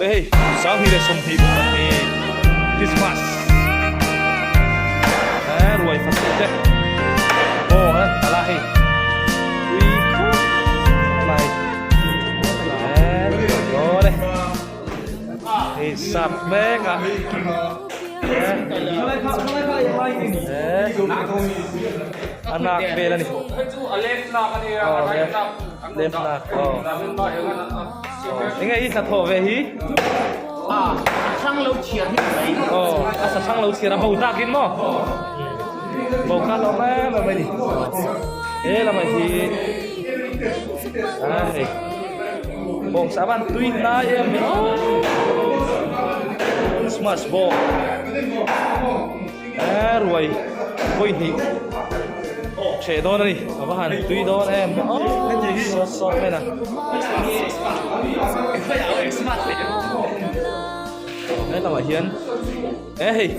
Hei 2022 Christmas eh ruai fasi te oh eh tala hei ui khop mai eh rồi hei sap mek a eh anak vel ani left nak oh Enge i hnathawh ve hi? A hrang lo chhiar hi mai. Aw, a sa hrang lo chhiar a bo takin maw? Bo kha hlawm em em a ni. He lamah hi a hei bawngsa van tui hnai em mai aw. Christmas bawng e ruai vawi hnih hreh dawn a ni a va han tui dawn em aw sawt sawt mai na he lamah hian e hei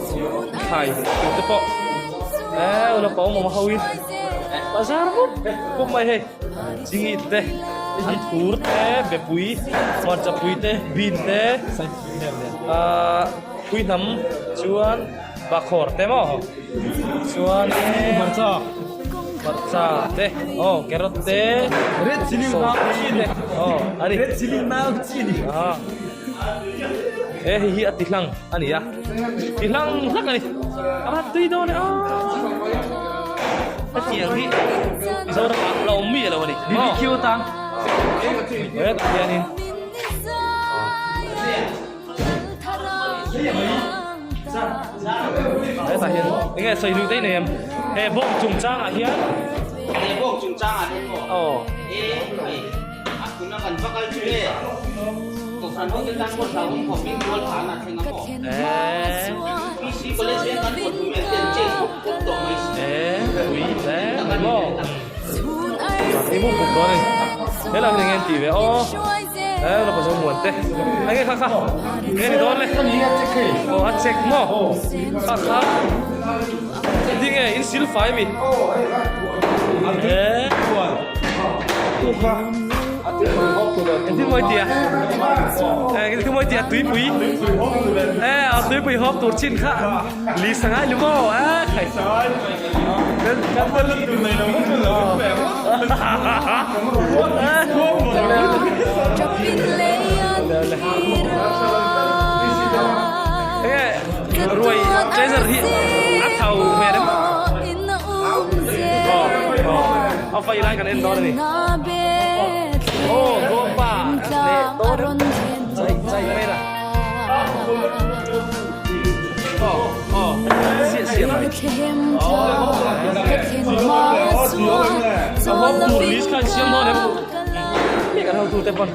thlai tur te pawh e ula pawh awm ho in bazar mup mup mai hei chingit te an thur te bepui hmarchapui te bean te ahh pui hnam chuan Bakhawr te maw chuan hmarcha hmarcha te aw carrot te red chilli nau chi te aw ani red chilli nau chi ni a he hei hi a ti hlang ani a ti hlang hlak ani a va tui dawn e aw hetiang hi Mizoram ah la awm miah lo ani BBQ tang hetah hianin Hetah hian enge sawi duh daih nei em? He bawng chungchangah hian He bawng chungchangah hian maw? Aw. He hei a tuna kan va kal chu le Kohhran ho te tan pawh hlauhawm khawp in tual thah an thleng a maw? Eee. PC College hian kan pawt tum em ten change pawp pawp tawh mai si. Eee pui hle mai maw? Ei mum pum dawn a ni. Helai hian enge an tih ve aw? Eh la pazo muan te. Ai nge kha kha. Nge ni dawn le. Oh a check maw. Kha kha. Ti nge in sil fai mi. Eh. Engtin mawi tia. Eh engtin mawi tia tuipui. Eh a tuipui hawp tur chin kha. Li sangai lu maw. Eh khai. Ruai treasure hi a thau hmel em? Aw aw a fai lai kan en dawn a ni. Aw Gopa leh dawn chai chai mai la. Aw aw siah siah mai. A hawp tur list kha an siam dawn em? Mi kan hotu te pawn.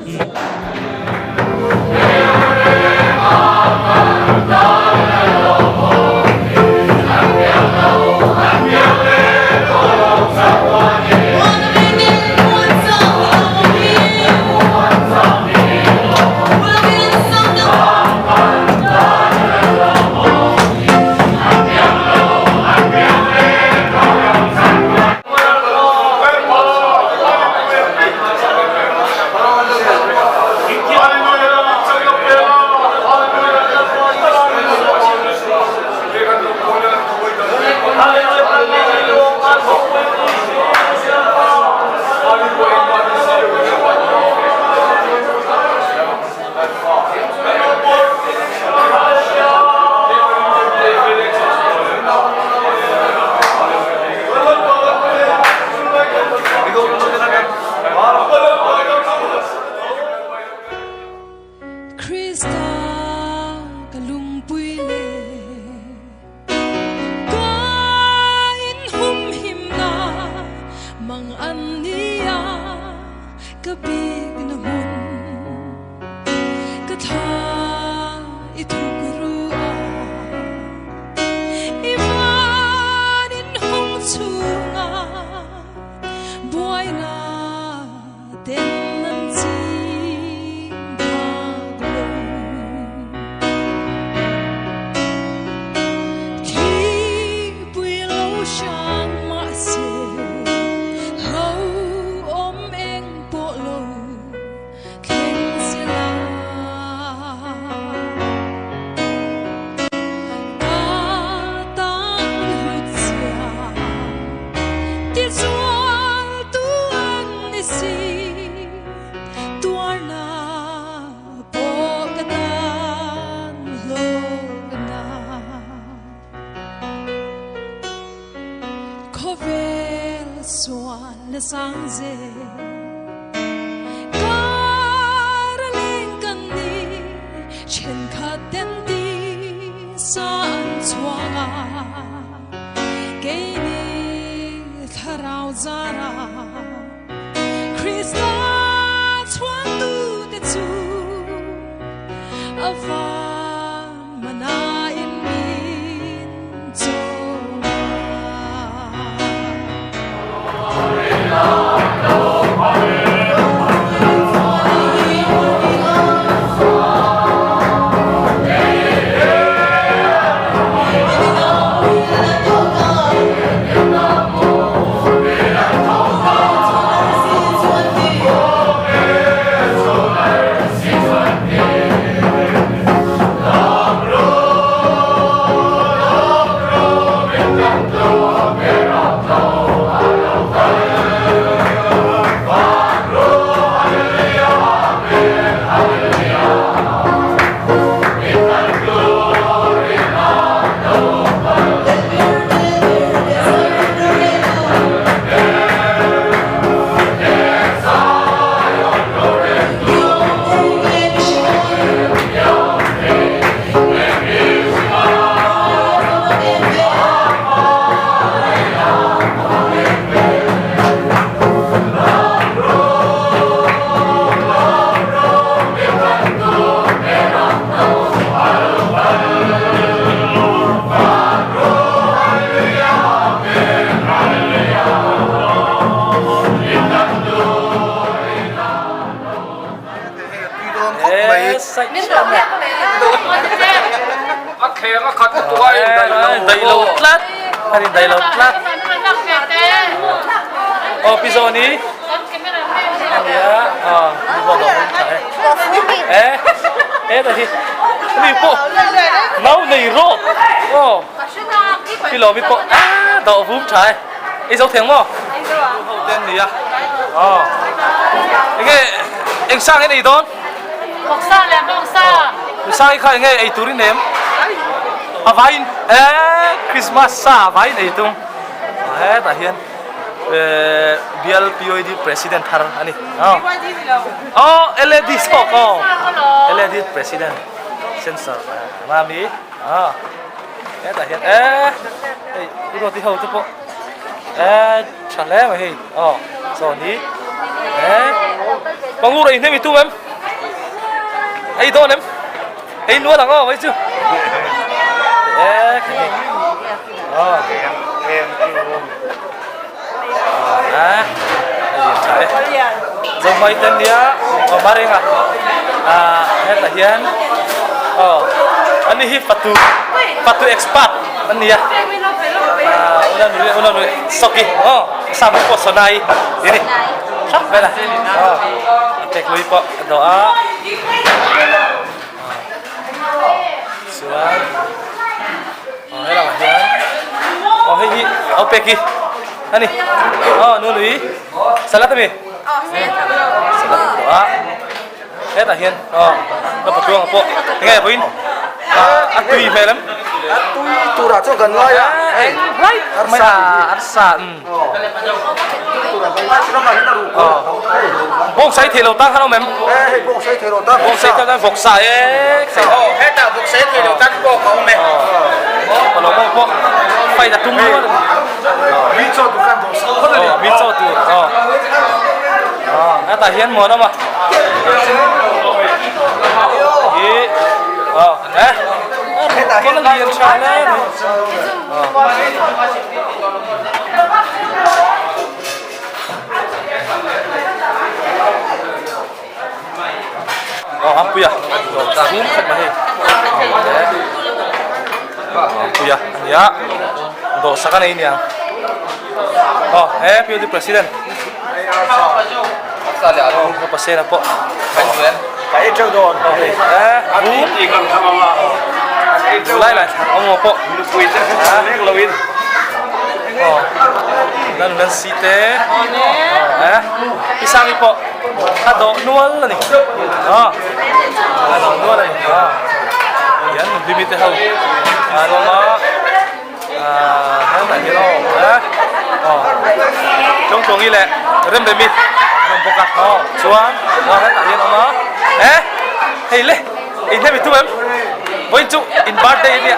Krista ka lungpui le ka inhumhimna mang an nia ka bik na hmun ka thla i thukru a i van in hung chunga buaina ten an chim phak lo. sang zel. Kar a leng kan ni, thenkhat ten tisa an chhuang a, keini thlarau zara Krista chhuangtute chu a van manain min chawm a. A kheng a khat lutuk a in daih lo daih lo tlat a in daih lo tlat aw pi zawni ania aw mi pawh dawh hmun tha e e ta hi mi pawh nau nei rawh aw pi lo mi pawh a dawh vum tha e i zo theng maw ho te an ni a aw enge eng sang in ei dawn Vawksa leh bawngsa. Vawksa hi kha enge ei tur i nem a vaiin e Christmas sa a vaiin ei tum hetah hian bial PYD president thar a ni aw LAD zawk aw LAD president sensor mami a hetah hian e hei u ruati ho te pawh e tha hle mai hei aw sawn hi e pangur ei hnem i tum em ei dawn em ei nual ang aw mai chu e hei aw a lian tha e zawmai te nia aw marenga a hetah hian aw ani hi fatu fatu expert an ni a una nui una nui sawki aw sam pawh sawnai tih a ni thlap vel a aw a pek lui pawh a dawh a chuan aw helamah hian aw hei hi aw pek hi a ni aw nu nui salad a mi salad a dawh a hetah hian aw ka patluanga pawh enge vawiin a tui hmel em a tui turah chuan kan ngai a eng hlai mai a arsa bawngsa i theih lo tan khan awm em hei bawngsa i theih lo tan bawngsa i theih lo tan vawksa e hetah vawksa i theih lo tan pawh ka awm e ka lo pawh pawh fight a tum nual mi chaw tur khan vawksa mi chaw tur aw hetah hian muan awm a hi aw eh hetah hian lian tha hle mai aw ampuia dawm khawp mai hei ampuia ania dawhsak a nei aniang aw he pud president aw pasena pawh lai lai awm pawh aw nan nan si te eh pisang hi pawh a dawh nual a ni aw a dawh nual a ni aw hian limit te ho an awm a ah hetah hian aw eh. Aw Tlawngtlawngi leh Remremi an awm bawk a aw chuan aw hetah hian a awm a e hei le in hemi tum em vawiin chu in birthday a nia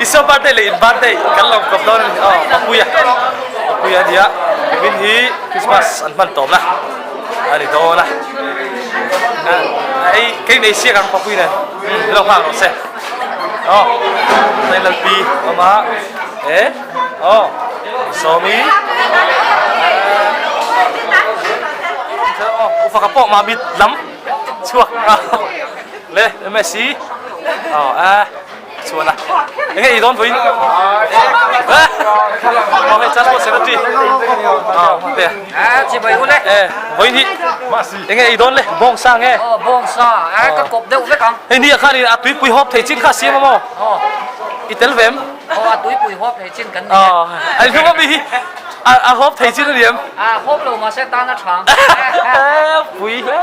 Isua birthday leh in birthday kan lo kawp dawn a ni aw Papuia Papuia a nia kumin hi Christmas an hman tawp na a ni dawn a hei kei nei siak ang Papuia nen lo nghak rawh se. Aw Lalpi awm a e aw Sawmi aw ufaka pawh mah mit lam chhuak le MSc aw a chhuan a enge i dawn vawiin aw hei transport secretary aw te chibai ule e vawiin hi enge i dawn le bawngsa nge aw bawngsa a ka kawp deuh vek ang Hei nia khan in a tuipui hawp thei chin kha siam a maw? Aw. I tel ve em? Aw a tuipui hawp thei chin kan ni e. Aw a hlum a mi hi a a hawp thei chin a ni em? A hawp lo mahse tan a tha. Pui hle.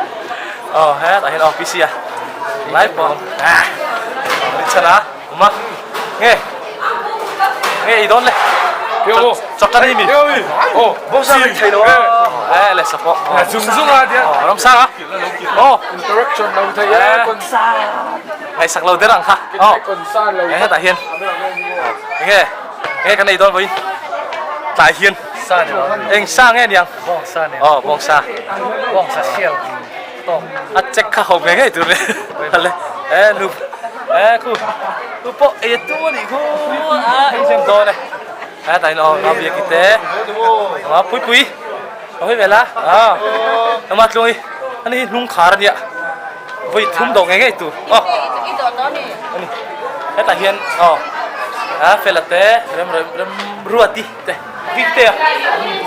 Aw hetah hian aw PC a lai pawh a ni chhan a awm a. Nge nge i dawn le. Chawt tan a ni mi? Aw bawngsa kan thei lo a. E le sapawh. Zung zung a dian. Ramsang a. Aw. Interaction lo thei e kon Ngaihsak lo der ang kha. Aw. Hetah hian enge enge kan ei dawn vawiin tlai hian Sa ni lo. Eng sa nge niang? Bawngsa ni. Aw bawngsa. Bawngsa sial tawk. A check kha ho nge ngei tur ni. Hale e nu e khu khu pawh ei a tu a nih khu a ei sem dawn e. Hetah hian aw a biak i te a pui pui. A hawi vel a, aw ama tlung hi ani hi hnung khar ania vawi thum dawh ngei ngei tur aw ani hetah hian aw a fela te rem rem rem ruati te bik te a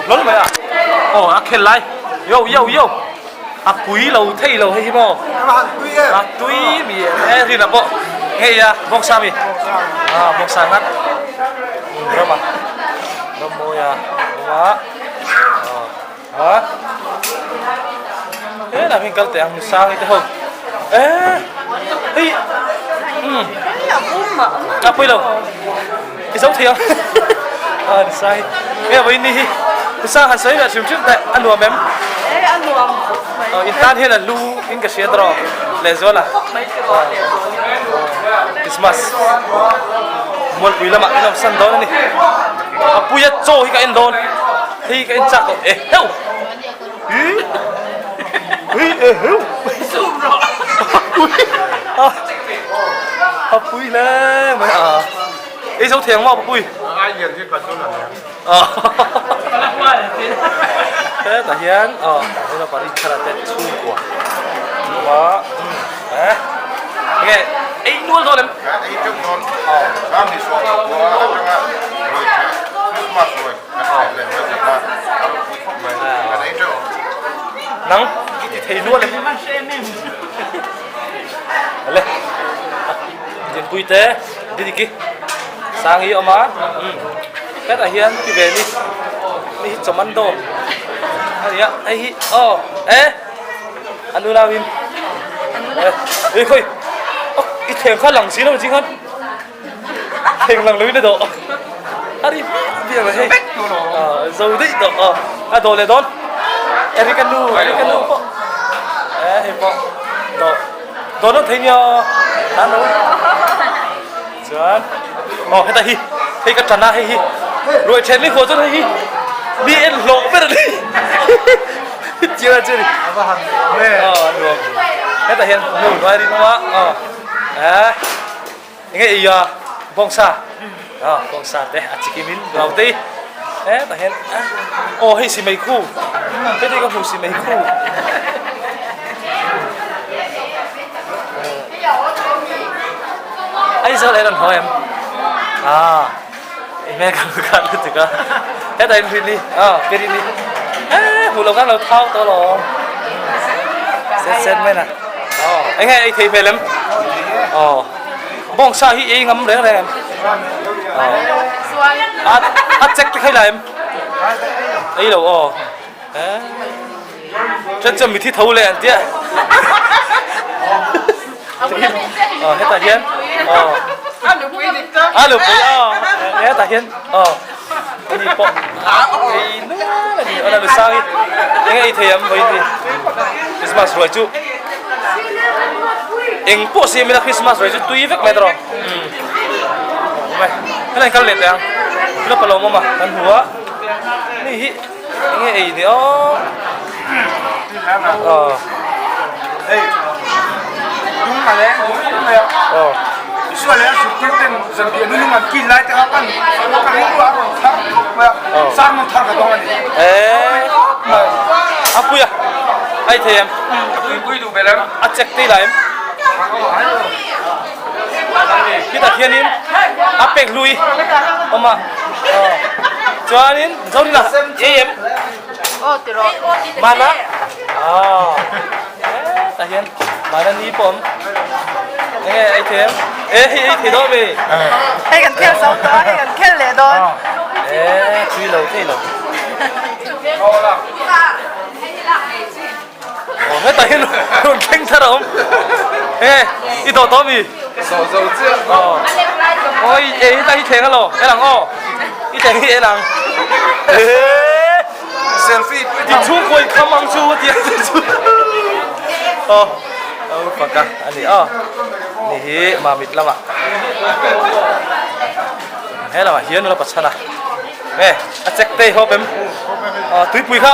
hlawl mai a aw a khel lai yo yo yo a pui lo thei lo hei hi maw a tui mi e rin a pawh ngei a bawngsa mi a bawngsa ngat rama ram mawi a awm a. A helam hi kal teh ang sang te ho e hei um a pui lo i zo thei ang a ni sai nge vawiin ni hi sang han sawi ve hrim hrim teh a nuam em in tan hian a lu in ka hria tawh lehzual a Christmas Mualpui lamah in awm san dawn a ni. A puia chaw hi ka en dawn. Hei ka en chak lo e heu. Hi hi e heu. A pui hle mai a. Ei zo thei ang maw pui. Hetah hian aw eng pari thar te chhungkua a e nge ei nual dawn em ei teuh dawn ram hi suak lo pawh a atanga ruai theh Christmas ruai kan theh leh ruai theh kha a ropui khawp mai kan ei teuh ang. Nang i ti thei nual em le Dinpui te Didiki Sangi awm a hetah hian ti ve ni ni hi commando a ni a hei hi aw e an unau in e khawi i thleng kha lang si lo chi khan thleng lang lo in a dawh a ri hmiah hmiah mai hei zo daih tawh aw a dawh leh dawn Eric a nu Eric a nu pawh e hei pawh dawh dawh nawn thei nia hello Chuan aw heta hi hei ka tan a hei hi ruai then ni khuah chuan hei hi mi en hlawh ber a ni chiang a chu ni A va han nuam e aw a nuam hetah hian nu hnuai rin awm a aw eh enge ei a bawngsa aw bawngsa te a chikim in lo te hi hetah hian aw hei simei khu heti ka hmu simei khu. Aizawl en an haw em? Ah, i hmel ka lu khan lutuk a. Hetah in rin ni, ah, ke rin ni. Eh, hmu lo khan lo thau tawh alawm. Set set mai na. Oh, eng nge ei thei hmel em? Oh, bawngsa hi ei ngam reng reng em? Oh, a a check te khai la em? Ei lo aw. Eh. Then chuan mithi tho leh an tia. Aw hetah hian aw. A nupui aw hetah hian aw. Ani pawh ei nual a ni. Awla Lusangi eng ei thei ang vawiin hi Christmas ruai chu eng pawh siam ila Christmas ruai chu tui vek mai tawh awm e. Helai kal leh teh ang ila palawm awm a kan hmu a ni hi eng nge ei ni aw aw Hei dung a leng dung mai a aw Isua leh a zirtir ten zanriah nunung an kil lai te kha kan ka rilru a rawn thar khawp mai a, sermon thar ka dawng a ni. Eee a pui a, a i thei em? Pui pui duh belh em? A check tei la em? Khitah khianin a pek hlui awm a, chuanin Zorina ei em? Mana? Aw. Tah hian mana ni pawh awm. Enge ei thei em? E hei ei thei dawn mi. Hei kan khel zo tawh a, hei kan khel leh dawn. E tui lo thei lo. Aw hetah hian rawn thleng thar a awm. Enge i dawh tawh mi? Dawh zo chiah. Aw. Aw i ei hetah hi thleng alo en ang aw. I thleng hi en ang. Eee. Selfie pui Ti chhungkaw in kham ang chu a ti a chu. Aw aw fak a a ni aw. Ni hi Mamit lamah he lamah hian nula pachhan a. Nge a check te i hawp em? Aw tuipui kha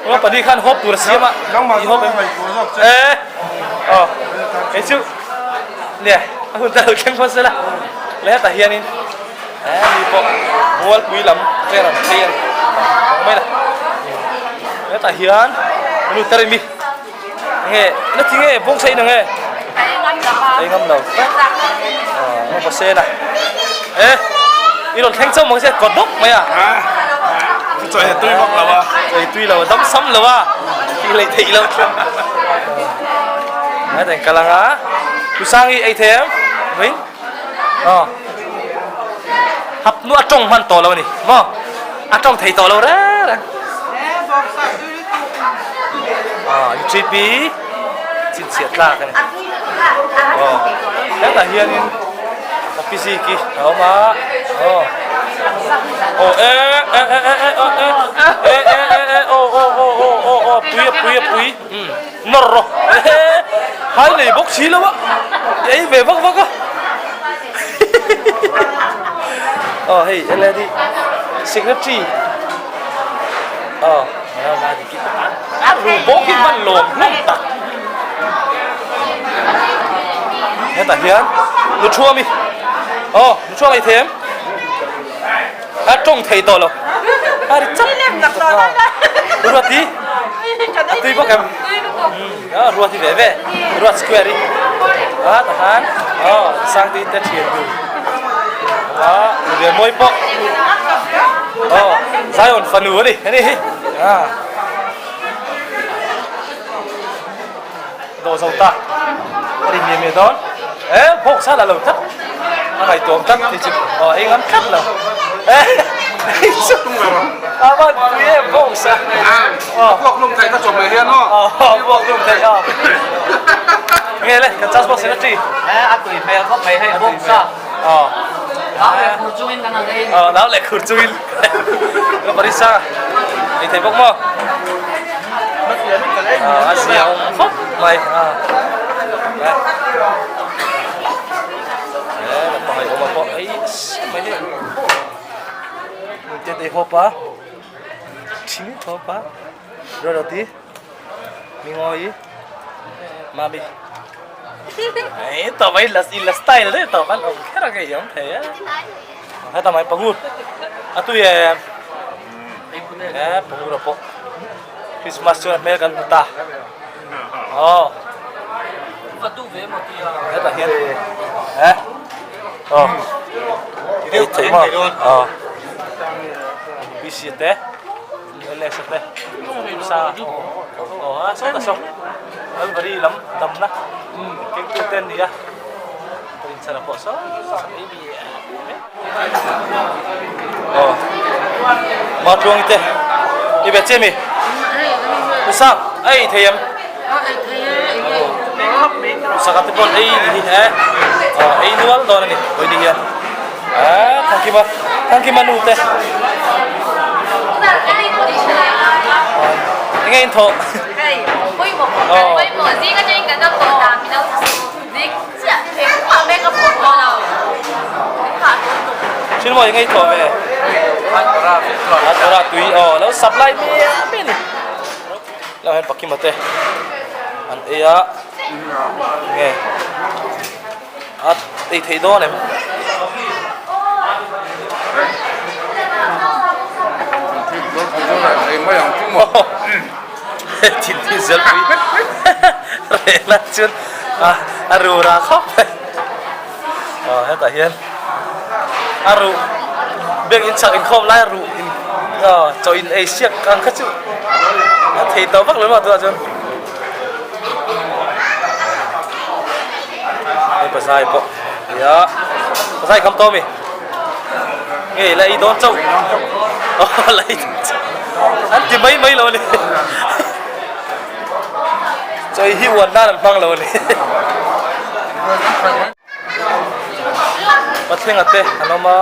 nula pahnih khan hawp tur a siam a. I hawp em? Eee aw kei chu nia a hun ta lo thleng phawt sela le hetah hianin He mi pawh Mualpui lam te rawn phei a ni ang mai la. Hetah hian nu tar imi nge na ti nge bawng sa in ang e. Ei ngam lo. Aw pa sen a. E i rawn thleng chauh mang se kawt dawk mai a. Chaw ei tui vak lo a. Chaw ei tui lo dam sam lo a. Tih leh theih lo. Hetah in kal ang a. Tusangi ei thei em? Vawiin. Aw hap nu a tawng hman tawh lo a ni maw a tawng thei tawh lo reng reng aw UTP chhinchhiah tlak a ni aw hetah hianin office ki a awm a aw aw e e e e e e e e e aw aw aw aw aw aw pui a pui a pui. Nawr rawh ehe hai nei bawk si lo a i ei ve vak vak a aw hei led secretary aw a ru bawk hi hman lawm hlawm tak hetah hian nu thu ami aw nu thu ang ei thei em A tawng thei tawh lo. A ri chap Ruati a tui bawk em? A Ruati ve ve. Ruat square i. A tahan aw Sangte te thian hu. A Lian mawi pawh. Aw Zion fanu a ni ani hi. A Dawh zo ta. A ri miah miah dawn. E bawk sa la lo tlat. A ngaihtuam tlat ti chu. Aw ei ngam tlat lo. E ei chu. A van pui em bawk sa. Aw puak hlum theih ka chawm leh hian aw. Aw puak hlum theih aw. Nge le kan charge box in a ti. E a tui hmel khawp mai hei bawk sa. Aw. Nau leh khur chungin kan han ei. Aw nau leh khur chungin. Ka parisa. Ei thei bawk maw? A zia awm khawp mai a e naupang ei awm a pawh ei mai hi te te hawp a thing hawp a ruat roti mingawi mami ei tawh mai la la style deuh tawh kan awm kher ang hei awm thei a heta mai pangur a tui em. E pura pawh Christmas chuan hmel kan hmu ta aw hetah hian e aw ei theih maw aw PC te LS te sa aw a sawta saw Calvary lam damna kengtu te an ni a rinchhana pawh saw ei mi Aw Matluangi te i be che mi U Sang a ei thei em U Sanga te pawn ei ni hi he aw ei nual dawn a ni vawi ni hian a Thangkima. Thangkima nu te. Enge in thawh? Hei, pawimawh kan pawimawh zing atangin kan lo thawh dan min lo dik chiah engmah make up pawh tawh lo. Min hah tawh lutuk. Thil maw enge i thawh ve? Hatkawra tui aw lo supply miah miah a ni. Lo hian Pakima te an ei a nge a ei theih dawn em? Thinthi zel pui rehna chuan a ru ra khawp mai aw hetah hian a ruh bank in chak inkhawm lai a ruh in aw chaw in ei siak ang kha chu a thei tawh vak lo maw tunah chuan hei pazai pawh a ni a pazai kham tawh a mi nge la ei dawn chauh aw la ei dawn chauh an ti mai mai lo a ni chaw hi uan nan an hmang lo a ni. Pathlenga te an awm a.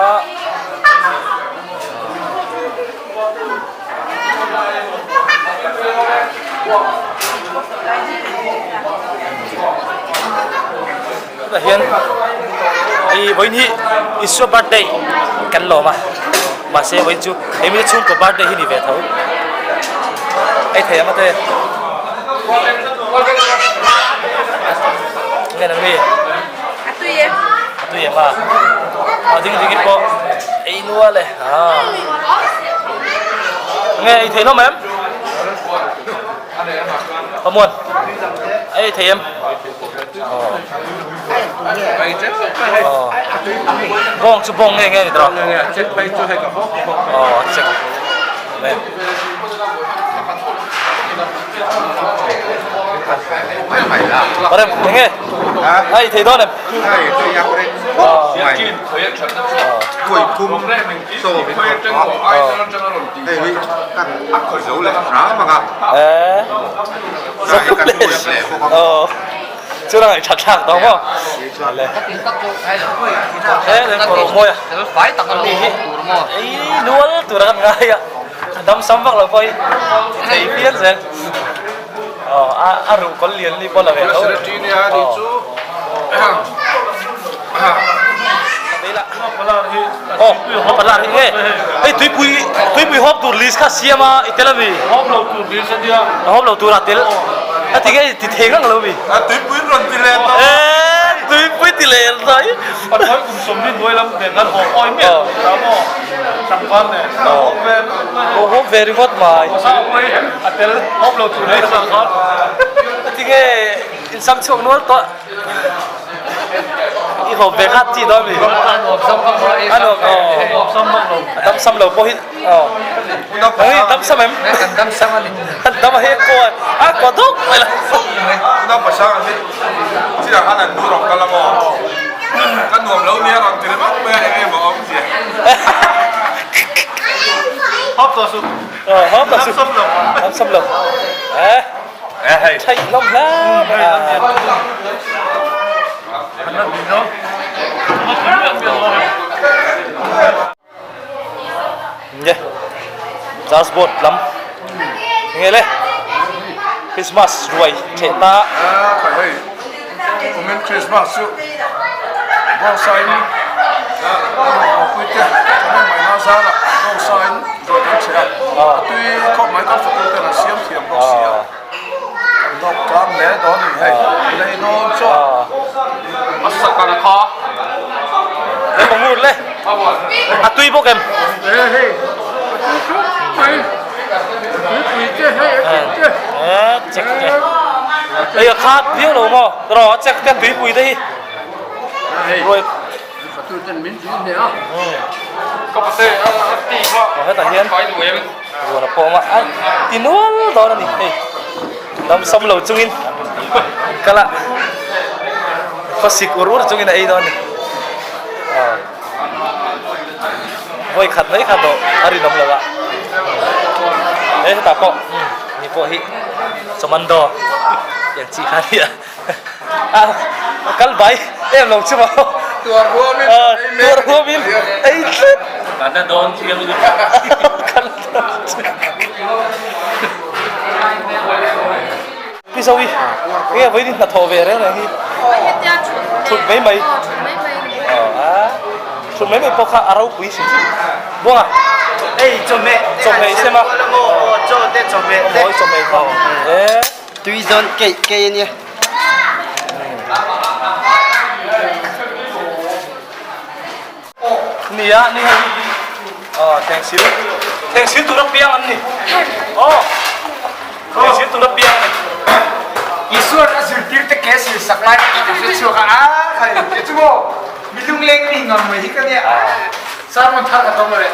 Hetah hian hei vawiin hi Isua birthday kan lawm a mahse vawiin chu hemi chhungkaw birthday hi ni ve tho ei thei ang ate. Nge nang mi? A tui e. A tui em a. A ding ding pawh ei nual e. A. Nge ei thei hlawm em? Pamuan. Ei thei em? Aw. Bawng chu bawng nge nge ni tawh. Aw check. Parem, enge? Ai thei dawn em? Eh. Ờ. Chu đang chặt chặt đó không? Le. Eh, le ko moi. Ei, nual tur kan ngai a. Dam sam vak lo pawh hi thei phian zel. Aw a a ruh kawl lian ni pawh la ve tho. Aw palar hi nge hei tuipui tuipui hawp tur list kha siam a i tel ami? Hawp lo tur list a nia. Hawp lo tur a tel a ti nge ti thei ngang lo mi? A tuipui rawn ti leh tawh. Eee tuipui ti leh tawh. Pathuai kum sawmli hnuai lam nen kan haw awi miah lo ta maw? Tlangval nen ka hawp ve ringawt mai. Ka hawp ve ringawt mai. Sa pawh hi a tel hawp lo tur leh sa khan. Tinge in sam chhuak nual tawh. I hawp ve khat chi dawn mi. A nuam sam vak lo. A nuam aw. Nuam sam vak lo. A dam sam lo pawh hi aw. Nang hi dam sam em? Kan dam sam a ni. Kan dam a he ko a ko duk mai la. Unau pasang hi chiah khan an nu rawn kal a maw? Ka nuam lo nia rawn ti ringawt mai a eng emaw a awm zia. Hawp tawh suh. Hawp tawh suh. Dam sam lo. Dam sam lo. Eh. Eh hei. Thei hlawm hle mai a. Nge Charles board lam nge le Christmas ruai theh ta a hei kumin Christmas chu bawngsain pui te kan in mai na zara bawngsain ruai kan chhe a a tui khawp mai kan fatu ten an siam thiam bawk si a kan lawk tlang hle dawn a ni hei lei dawn chuan a sakar kha le mangur le A tui bawk em? Ee chek te. Ei a khat viau lo maw? Rawh a chek te tuipui te hi. Ruai. Aw hetah hian ruan a pawm a, a ti nual dawn a ni hei. Dam sam lo chungin kal a khawsik ur ur chungin a ei dawn a ni. Aw vawi khat mai kha dawh a rinawm lo a he hetah pawh ni pawh hi commando tiang chi kha a ni a a kal bai em lo chu maw tuar huamin tuar huamin ei tlat. Kan la dawn chiang lutuk. Kan la dawn chiang. Pi Zoe, nge vawiin hnathawh ve reng reng hi? Thut mai mai. Thut mai mai pawh kha a ropui hrim hrim. Buanga. Ei chawhmeh. Chawhmeh sem a. Chaw te chawhmeh te. Mawi chawhmeh kha. E. Tui zawn keih keih a nia. Nia ni hei hi aw thlengsil thlengsil tura piang an ni aw thlengsil tura piang an ni. Isuan a zirtir te ke sil sak lai kha ka hre chhuak a, a khai e chu maw mi lungleng mi ngam mai hi ka nia, sermon thar ka tawng lo le.